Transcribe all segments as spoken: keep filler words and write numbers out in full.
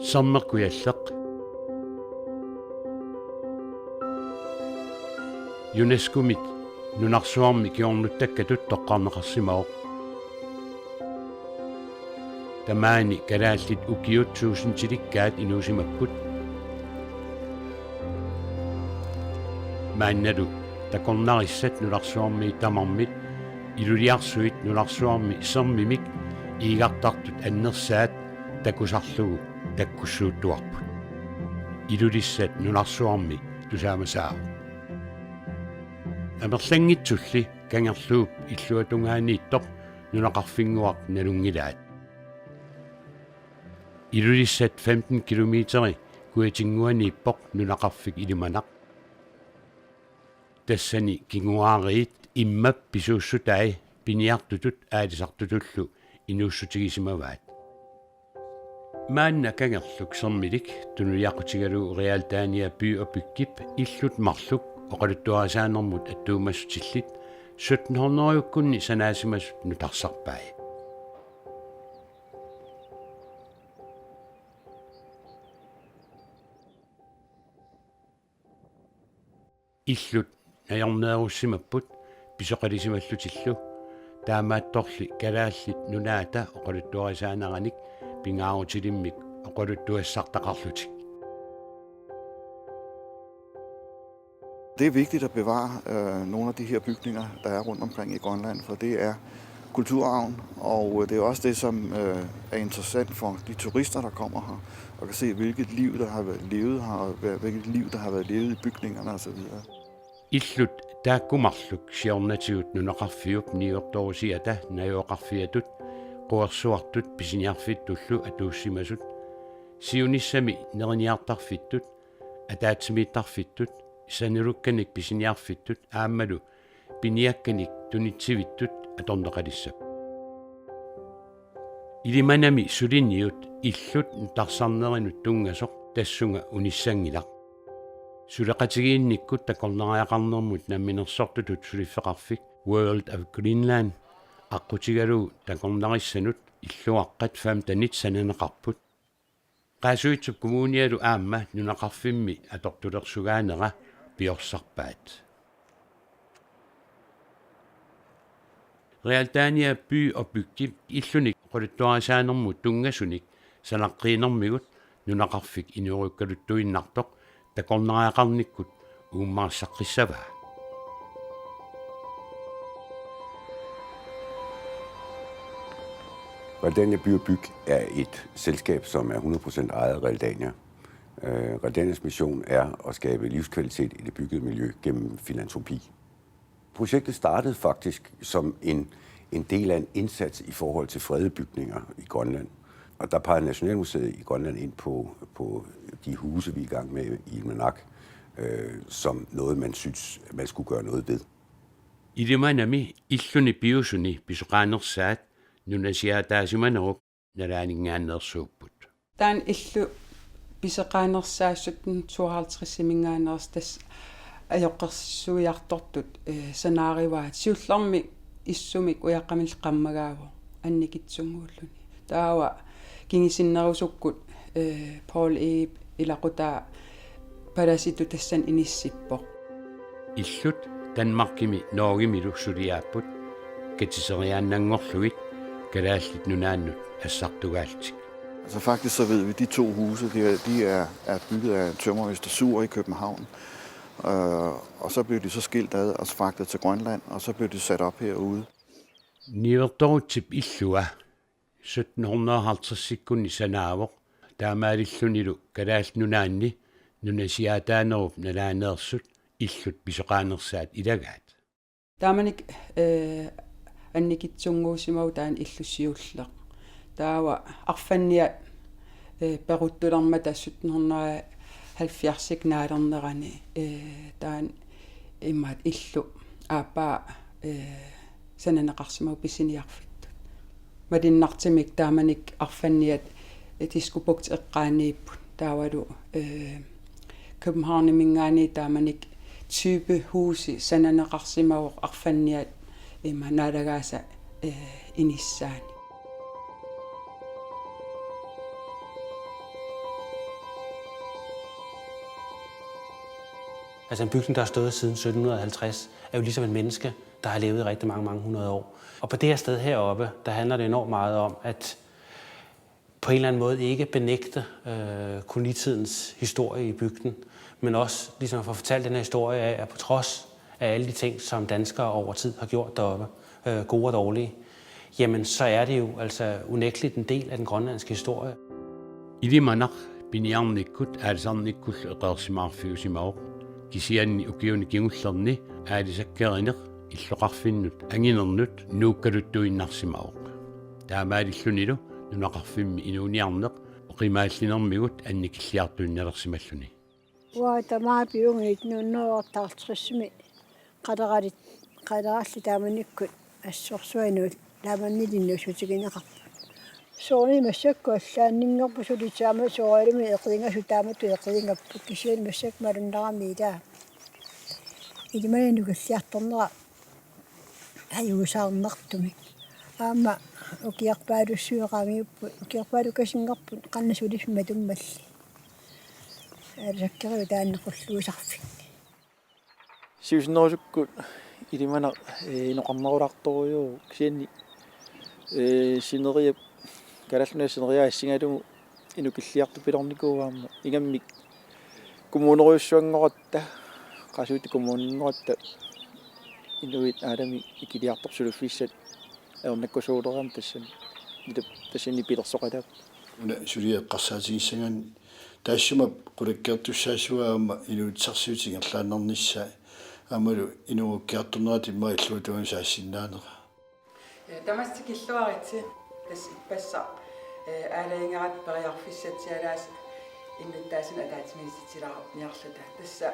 Sermeq Kujalleq UNESCO-mit nunarsuarmi kingornuttakkatut toqqarneqarsimavoq. Tamaani kalaallit ukiut tuusintilikkaat inuusimapput. Maannalu takornarissat nunarsuarmiit tamarmit iluliarsuit nunarsuarmi sermimik iigartartut annersaat takusarlugu takkussuuttuarput. Ilulissat nunarsuarmi tusaamasaavoq. Amerlanngitsulli kangerluup illuatungaaniittoq nunaqarfinnguaq nalunngilaat. Ilulissat femten kilometeri kujatinnguaniippoq nunaqarfik Ilimanaq. Tassani kinguaariit immap pisuussutai piniartutut aalisartutullu inuussutigisimavaat. Maanna kangerluk sermilik tunuliaqutigalugu Realdania By og Byggip illut marluk oqaluttuarisaanermut attuumassutillit sytten hundrede-kkunni sanaasimasut nutarsarpai. Illut najorneerussimapput pisoqalisimallutillu, taamaattorli Kalaallit Nunaata oqaluttuarisaaneranik pingaarutilimmik oqaluttuassartaqarlutik. Det er vigtigt at bevare øh, nogle af de her bygninger, der er rundt omkring i Grønland, for det er kulturarven, og det er også det, som øh, er interessant for de turister, der kommer her, og kan se, hvilket liv, der har været levet her, og hvilket liv, der har været levet i bygningerne osv. Illut taakku marluk siornatigut nunaqarfiup niuertorusiata najugaqarfiatut, quersuartut pisiniarfittullu atuussimasut, siunissami neriniartarfittut, ataatsimiittarfittut, sanilukkanik pisiniarfittut aammalu piniakkanik tunitsivittut atorneqalissapput. Ilimanami suliniut illut nutarsarnerinut tunngasoq tassunga unissanngilaq. Suleqatigiinnikkut takornariaqarnermut namminersortutut suliffeqarfik World of Greenland aqqutigalugu takornarissanut illuaqqat femtenit sananeqarput. Qaasuitsup Kommunialu aamma nunaqarfimmi atortulersugaanera piorsarpaat. Realdania By og Byggip illunik oqaluttuarisaanermut tunngasunik sanaqqiinermigut nunaqarfik inooriukkaluttuinnartoq takornariaqarnikkut uummarissaqqissavaa. Realdania By og Byg er et selskab, som er hundrede procent ejet af Realdania. Øh, Realdanias mission er at skabe livskvalitet i det byggede miljø gennem filantropi. Projektet startede faktisk som en, en del af en indsats i forhold til fredede bygninger i Grønland. Og der pegede Nationalmuseet i Grønland ind på, på de huse, vi er i gang med i Ilmanak, øh, som noget, man synes, man skulle gøre noget ved. Ilimanami illuni piusuni pisoqaanersaat nunasiaataasimanerup nalaaninngaanneersuupput. Taanna illu pisoqaanersaat sytten tooghalvtreds-iminngaanneersoq tassa ajoqersuiartortut, eh, sanaarivaat siullermik issumik ujaqqamilli qammagaavoq annikitsunnguulluni. Taava kingusinnerusukkut, eh, Poul Egedep ilaqutaa palasitut tassani inissippoq. Illut Danmarkimi Norgemilu suliaapput, katiseriaannanngorlugit Kalaallit Nunaannut assartugaallutik. Altså faktisk så ved vi, de to huse, de er, de er, er bygget af en tømrer Øster Suhr i København. Øh, og så blev de så skilt ad og fragtet til Grønland, og så blev de sat op herude. Niuertorutsip illua sytten hundrede og halvtreds-ikkunni sanaavoq, taamaalillunilu Kalaallit Nunaanni nunasiaataanerup nalaaneersut illut pisoqaanersaat ilagaat. Taamanikkut, eh, annikitsunnguusimavoq taanna illu siulleq. Taava arfanniat, eh, peruttulermata sytten hundrede og halvfjerds-ikkut naalernerani, eh, taanna imaattoq illu aappaa, eh, sananeqarsimavoq pisiniarfittut. Malinnartumik taamanikkut arfanniat, eh, Diskobugtip eqqaaniipput. Taavalu, eh, Københavniminngaanniit taamanikkut type huse sananeqarsimavoq arfanniat ima naalagaasa, eh, inissaanni. Altså en bygning, der har stået siden sytten hundrede og halvtreds, er jo ligesom et menneske, der har levet i rigtig mange, mange hundrede år. Og på det her sted heroppe, der handler det enormt meget om, at på en eller anden måde ikke benægte øh, kolonitidens historie i bygden, men også ligesom at få fortalt den her historie af, at på trods af alle de ting, som danskere over tid har gjort deroppe, øh, gode og dårlige, jamen så er det jo altså unægteligt en del af den grønlandske historie. Ilimanaq piniarnikkut aalisarnikkullu eqeersimaarfiusimavoq, kisianni ukiuni kingullerni aalisakkerineq illoqarfinnut anginernut nuukkaluttuinnarsimavoq. Taamaalillunilu nunaqarfimmi inuuniarneq oqimaallinermigut annikilliartuinnalersimalluni. Uanga tamaat piunngit nunnoortartrissimi qaleralit qaleralli taamanikkut assorsuaq inuit taamannilinnut nuussutigineqarput. Soorunami massakkut allaanninngorput suli taama sooralumi eqiingasut taamatut eqiingapput kisianni massakkut malunnarami ilaa. Ilimanaq nukilliartornera ajuusaarnartumik. Aamma ukiorpaalussuit qaangiupput, ukiorpaalukasinngorput qanoq suliffik matummalli. Aalisakkerivoq taanna qulluusarfik. Siusinnerusukkut Ilimanaq eh, inoqarnerulaartorujuuvoq kisianni eh, sineriap Kalaallit Nunaat sineriak assigalugu inukilliartupilornikuuvoq aamma ingammik kommunerujussuanngoratta, Qasuuti kommuninngooratta inuit aalami ikiliartorsuliffissat ajornakkusuulerami tassani. Ila tassani pilersoqalaap. Una suliaq eqqarsaatigissagaanni taassuma qulakkeertussaassavaa aamma inuussutissarsiutit ingerlaannarnissaat aammalu inuerukkiartornerat immaqa illuatungaanut saassinnaanera. Tamassi tikilluaritsi tassa ippassaq aalajangerat periarfissatsialaasa innuttaasunik ataatsimiititsilaarumiarluta. Tassa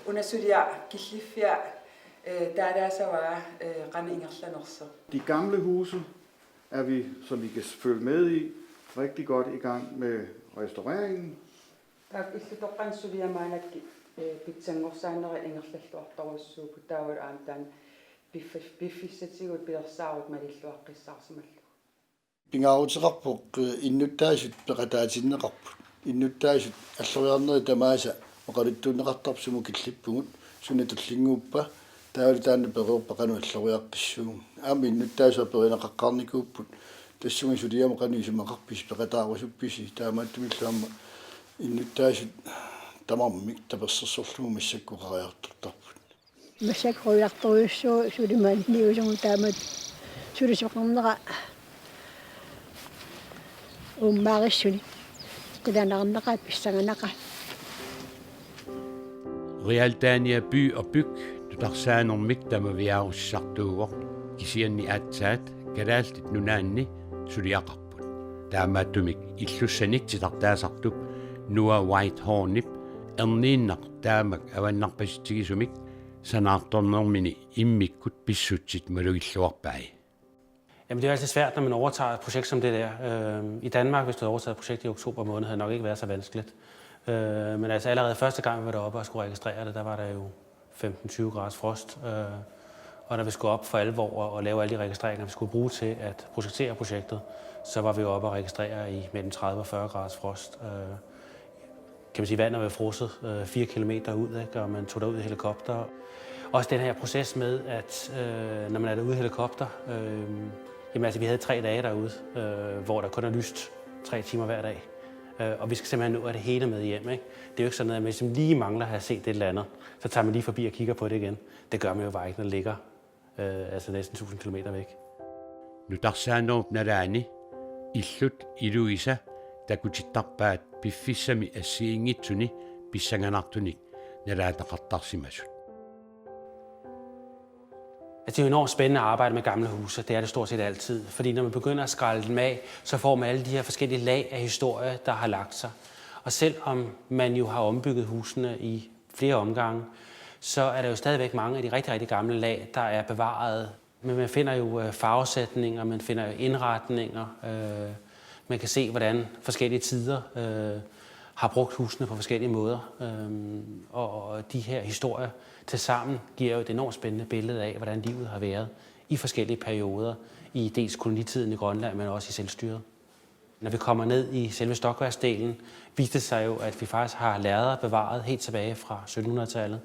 una suliaq killiffia taalaasavaa qanoq ingerlanersoq. De gamle huse er vi, som I kan følge med i, rigtig godt i gang med restaureringen. Taakku illutoqqanik suliaq maannakkut pitsanngorsaanerat ingerlalluartorujussuupput taavalu aamma taanna piffissatigut pilersaarut malilluaqqissaarsimallugu. Pingaaruteqarpoq innuttaasut peqataatinneqarput. Innuttaasut alloriarnerit tamaasa oqaluttuunneqartarput sumut killippugut, suna tullinnguuppa, taavalu taanna pereerpat qanoq alloriaqqissuugut. Aamma innuttaasut aperineqaqqaarnikuupput tassunga suliamut qanoq isumaqarpisi peqataarusuppisi, taamaattumillu aamma innuttaasut tamarmik tapersersorlugu massakkut oqariartortarput. Massakkut oqariartorujussuuvoq suli maaniiusugut taamatut sulisoqarnera uummaarissunik qilanaarnaqaat pissanganaqaat. Realdania By og Byg nutarsaanermik tamaviaarussisartuuvoq kisianni aatsaat Kalaallit Nunaanni suliaqarput. Taamaattumik illussanik titartaasartup Noah Whitehornip erniinnaq taamak avannarpasitsigisumik sanaartornermini immikkut pissutsit malugilluarpai. Jamen, det er jo altid svært, når man overtager et projekt som det der. Øh, I Danmark, hvis du havde overtaget et projekt i oktober måned, havde det nok ikke været så vanskeligt. Øh, men altså allerede første gang, vi var deroppe og skulle registrere det, der var der jo femten tyve graders frost. Øh, og når vi skulle op for alvor og, og lave alle de registreringer, vi skulle bruge til at projektere projektet, så var vi jo oppe og registrere i mellem tredive og fyrre graders frost. Øh, kan man sige, vandet var frosset øh, fire kilometer ud, ikke? Og man tog derud i helikopter. Også den her proces med, at øh, når man er derude i helikopter, øh, jamen altså, vi havde tre dage derude, øh, hvor der kun er lyst tre timer hver dag. Øh, og vi skal simpelthen nå at have det hele med hjem, ikke? Det er jo ikke sådan, at man ligesom lige mangler at have set et eller andet, så tager man lige forbi og kigger på det igen. Det gør man jo bare ikke, når det ligger øh, altså næsten tusind kilometer væk. Nutarsaanerup nalaani illut iluisa takutittarpaat piffissami assigiinngitsuni pissanganartunik nalaataqartarsimasut. Altså, det er jo enormt spændende at arbejde med gamle huse. Det er det stort set altid. Fordi når man begynder at skrælle dem af, så får man alle de her forskellige lag af historie, der har lagt sig. Og selvom man jo har ombygget husene i flere omgange, så er der jo stadigvæk mange af de rigtig, rigtig gamle lag, der er bevaret. Men man finder jo øh, farvesætninger, man finder indretninger. Øh, man kan se, hvordan forskellige tider øh, har brugt husene på forskellige måder. Øh, og, og de her historier til sammen giver jo et enormt spændende billede af, hvordan livet har været i forskellige perioder i dels kolonitiden i Grønland, men også i selvstyret. Når vi kommer ned i selve stokværksdelen, viser det sig jo, at vi faktisk har lærreder bevaret helt tilbage fra sytten hundrede-tallet.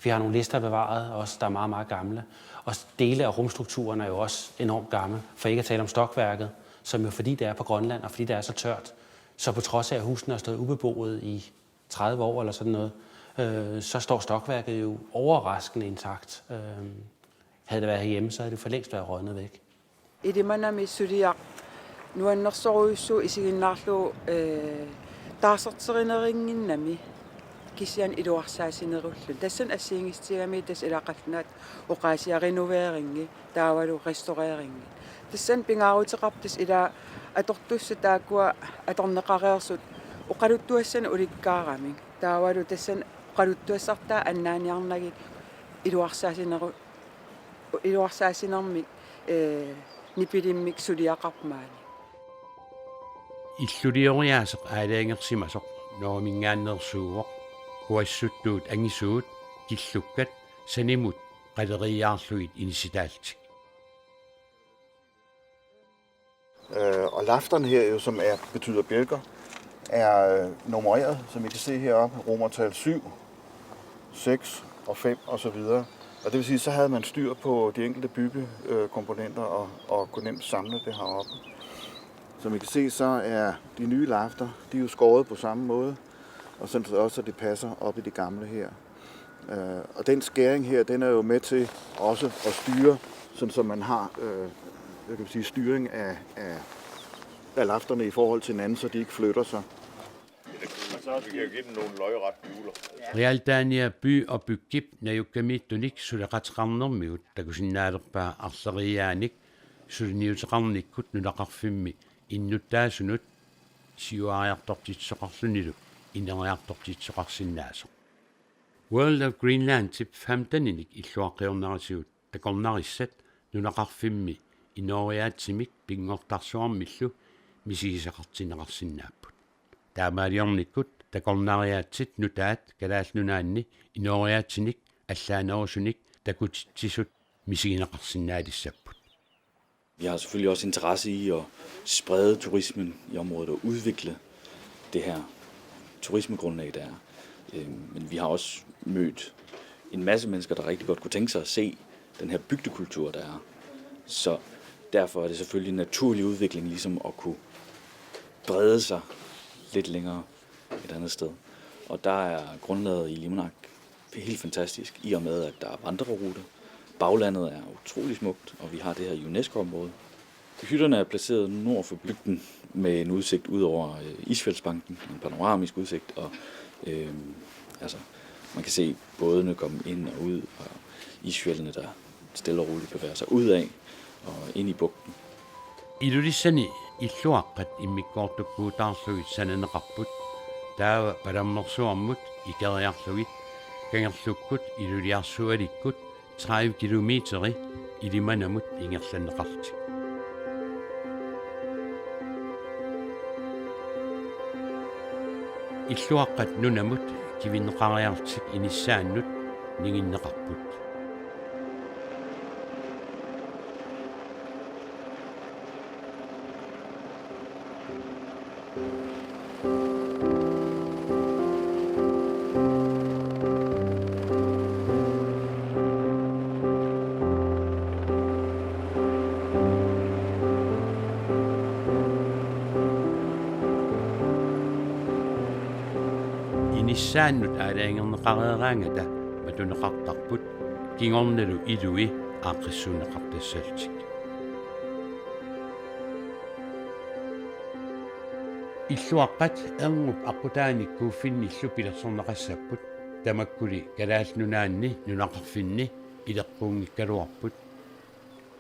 Vi har nogle lister bevaret, også der er meget, meget gamle. Og dele af rumstrukturen er jo også enormt gammel, for ikke at tale om stokværket, som jo, fordi det er på Grønland, og fordi det er så tørt, så på trods af, at husene har stået ubeboet i tredive år eller sådan noget, øh, så står stokværket jo overraskende intakt. Øh, havde det været herhjemme, så havde det for længst været rådnet væk. Ilimanami suliaq nuannersorujussuuvoq isiginnaarlugu, ee, taarserterinerinnginnami kisianni iluarsaasinerulluni. Tassani assigiinngissutigalugu tassa ilaqarlutik oqaasiarinooriarinngillat taavalu restaureerinngilaat. Tassani pingaaruteqarpoq tassa ila atortussat taakkua atorneqareersut oqaluttuassanik ulikkaaramik. Taavalu tassani oqaluttuassartaa annaaniarnagit iluarsaasineru-, iluarsaasinermik, ee, nipilimmik suliaqarpoq maani. Illulioriaaseq aalajangersimasoq Norgeminngaanneersuuvoq, kuassuttuut angisuut killukkat sanimut qaleriiaarlugit inissitaallutik. Øh, og lafterne her, jo, som er, betyder bjælker, er, øh, nummereret, som I kan se heroppe, romertal syv, seks og fem og så videre. Og det vil sige, så havde man styr på de enkelte byggekomponenter og, og kunne nemt samle det heroppe. Som I kan se, så er de nye lafter, de er jo skåret på samme måde, og sådan så også, at det passer op i det gamle her. Øh, og den skæring her, den er jo med til også at styre, sådan så man har, øh, jeg kan sige, styring af, af, af lafterne i forhold til hinanden, så de ikke flytter sig. Vi kan jo give den nogle lodret buler. Realdania By og Byggip najukkamiittunik suleqateqarnermigut takusinnaalerpaa arleriiaanik suliniuteqarnikkut nunaqarfimmi innuttaasunut siuariartortitsisoqarlunilu ineriartortitsisoqarsinnaasoq. World of Greenlandip femteninik illuaqqiornarisigut takornarissat nunaqarfimmi inooriaatsimik pinngortarsuarmillu misigisaqartinneqarsinnaapput. Taamaaliornikkut takornariaatsit nutaat Kalaallit Nunaanni inooriaatsinik allaanerusunik takutitsisut misigineqarsinnaalissapput. Vi har selvfølgelig også interesse i at sprede turismen i området og udvikle det her turismegrundlag, der er. Øhm, Men vi har også mødt en masse mennesker, der rigtig godt kunne tænke sig at se den her bygdekultur, der er. Så derfor er det selvfølgelig en naturlig udvikling ligesom at kunne brede sig lidt længere et andet sted. Og der er grundlaget i Llimanak helt fantastisk, i og med at der er vandreruter. Baglandet er utrolig smukt, og vi har det her UNESCO-område. Hytterne er placeret nord for bygden med en udsigt ud over øh, Isfjeldsbanken, en panoramisk udsigt, og øh, altså, man kan se bådene komme ind og ud, og isfjeldene, der stille og roligt bevæger sig ud af og ind i bugten. Ilulissani illuaqqat immikkoortukkuutaarlugit sananeqarput, taava Palammersuarmut ikeriarlugit Kangerlukkut Iluliarsualikkut tredive kilometeri Ilimanamut ingerlanneqarlutik. Illuaqqat nunamut kivinneqariarlutik inissaannut ninginneqarput. Inissaannut aalajangerneqareeraangata matuneqartarput kingornalu ilui aaqqissuunneqartassallutik. Illuaqqat erngup aqqutaanik kuuffinnillu pilersorneqassapput, tamakkuli Kalaallit Nunaanni nunaqarfinni ileqquunngikkaluarput.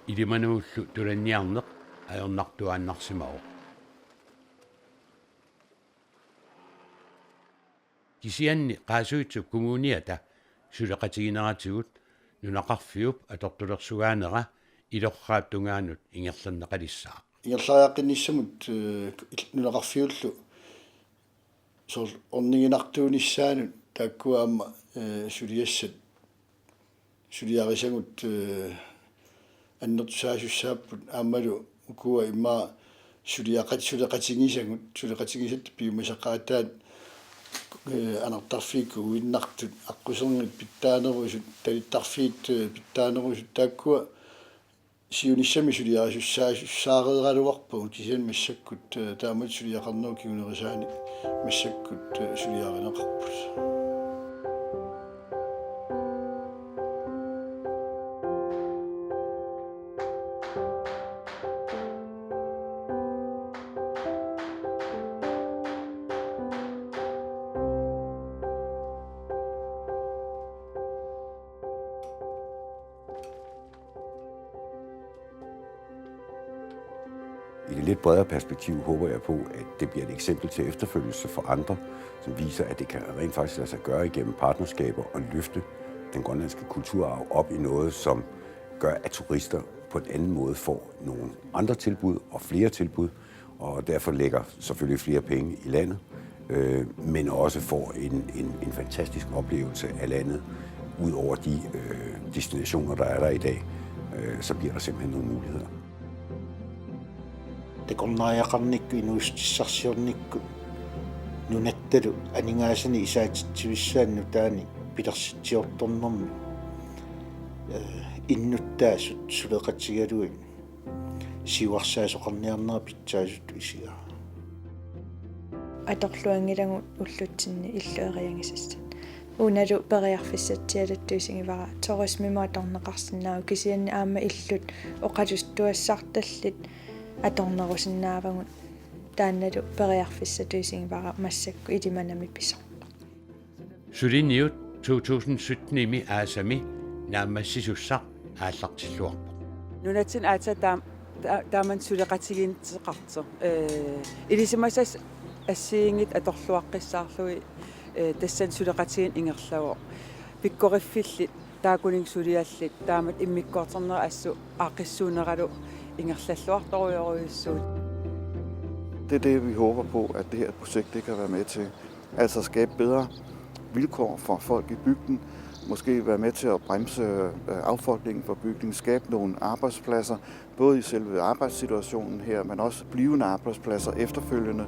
Ilimanamullu tulanniarneq ajornartuaannarsimavoq. Kisianni Qaasuitsup Kommuniata suleqatigineratigut nunaqarfiup atortulersugaanera ilorraap tungaanut ingerlanneqalissaaq. Ingerlariaqqinnissamut, eh, nunaqarfiullu soorlu orniginartuunissaanut taakkua aamma, eh, suliassat suliarisagut, eh, annertusaasussaapput aammalu ukua immaqa Suleqat-, suleqatigisagut, suleqatigisatta piumasaqaataat, eh, anartarfiit kuuinnartut, aqquserngit pitsaanerusut, talittarfiit, eh, pitsaanerusut, taakkua siunissami suliarisussaareeraluarpagut, kisianni massakkut, eh, taamatut suliaqarnerup kingunerisaanik massakkut, eh, suliarineqarput. I det lidt bredere perspektiv håber jeg på, at det bliver et eksempel til efterfølgelse for andre, som viser, at det kan rent faktisk lade sig gøre igennem partnerskaber at løfte den grønlandske kulturarv op i noget, som gør, at turister på en anden måde får nogle andre tilbud og flere tilbud, og derfor lægger selvfølgelig flere penge i landet, øh, men også får en, en, en fantastisk oplevelse af landet, ud over de, øh, destinationer, der er der i dag, øh, så bliver der simpelthen nogle muligheder. Takornariaqarnikkut inuussutissarsiornikkut nunattalu aningaasanik isaatitsivissaanut nutaanik pilersitsiortornermi, eh, innuttaasut suleqatigalugit siuarsaasoqarniarnera pitsaasutut isigaara. Atorluanngilagut ullutsinni illueriagisassat. Uunalu periarfissatsialatut isigivara turismimut atorneqarsinnaavoq, kisianni aamma illut oqalussattuassartallit atornerusinnaavagut. Taannalu periarfissatut isigivara massakkut Ilimanami pisorpoq. Suliniut to tusind syttenimi aasami naammassisussaq aallartilluarpoq. Nunatsinni aatsaat taam-, ta-, taamani suleqatigiinneqartoq. Ee, ilisimasassat assigiinngitsut atorluaqqissaarlugit, ee, tassani suleqatigiinneq ingerlavoq. Pikkoriffillit, taakkununnga suliallit, taamatut immikkoortornerat assut aaqqissuunneralu ingerlalluartorujorujussuuvoq. Det er det, vi håber på, at det her projekt, det kan være med til. Altså at skabe bedre vilkår for folk i bygden, måske være med til at bremse, øh, affolkningen fra bygden, skabe nogle arbejdspladser, både i selve arbejdssituationen her, men også blivende arbejdspladser efterfølgende.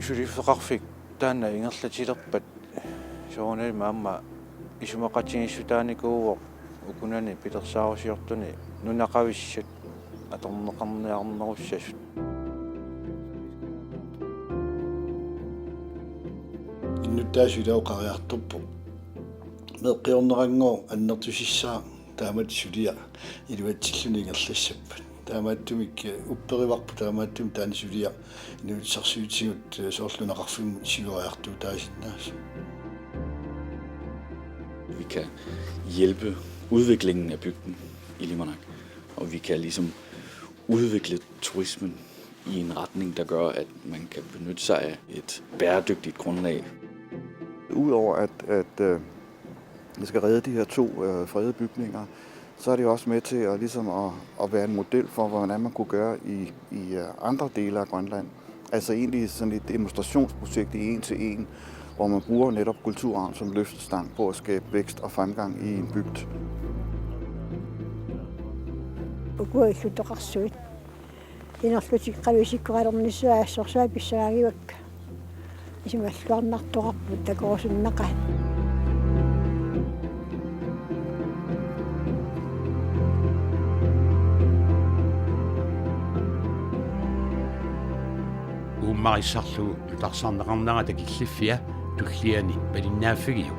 Suliffeqarfik taanna ingerlatilerpat soorunami aamma isumaqatigiissutaanikuuvoq ukunani pilersaarusiortuni nunaqavissat atorneqarniarnerussasut. Innuttaasut ila oqariartorpoq. Meeqqiornerannguaq annertusissaaq taamatut suliaq iluatsilluni ingerlassappat. Taamaattumik, eh, upperivarput taamaattumik taanna suliaq inuussutissarsiutigut, eh, soorlu nunaqarfimmut siuariartuutaasinnaasoq. Vi kan hjælpe udviklingen af bygden Ilimanaq, og vi kan ligesom udvikle turismen i en retning, der gør, at man kan benytte sig af et bæredygtigt grundlag. Udover at, at, øh, vi skal redde de her to, øh, fredede bygninger, så er det jo også med til at, ligesom at, at være en model for, hvordan man kunne gøre i, i, øh, andre dele af Grønland. Altså egentlig sådan et demonstrationsprojekt i en til en, hvor man bruger netop kulturarven som løftestang på at skabe vækst og fremgang i en bygd. Uku illutoqarsuit. Inerlutik qaluisikkoqalernissuaq assorsuaq pissagaagivakka. Isumalluarnartoqarput takorusunnaqaat. Uummarissarlugu nutarsarneqarnerata killiffia tulliani malinnaaffigiuk.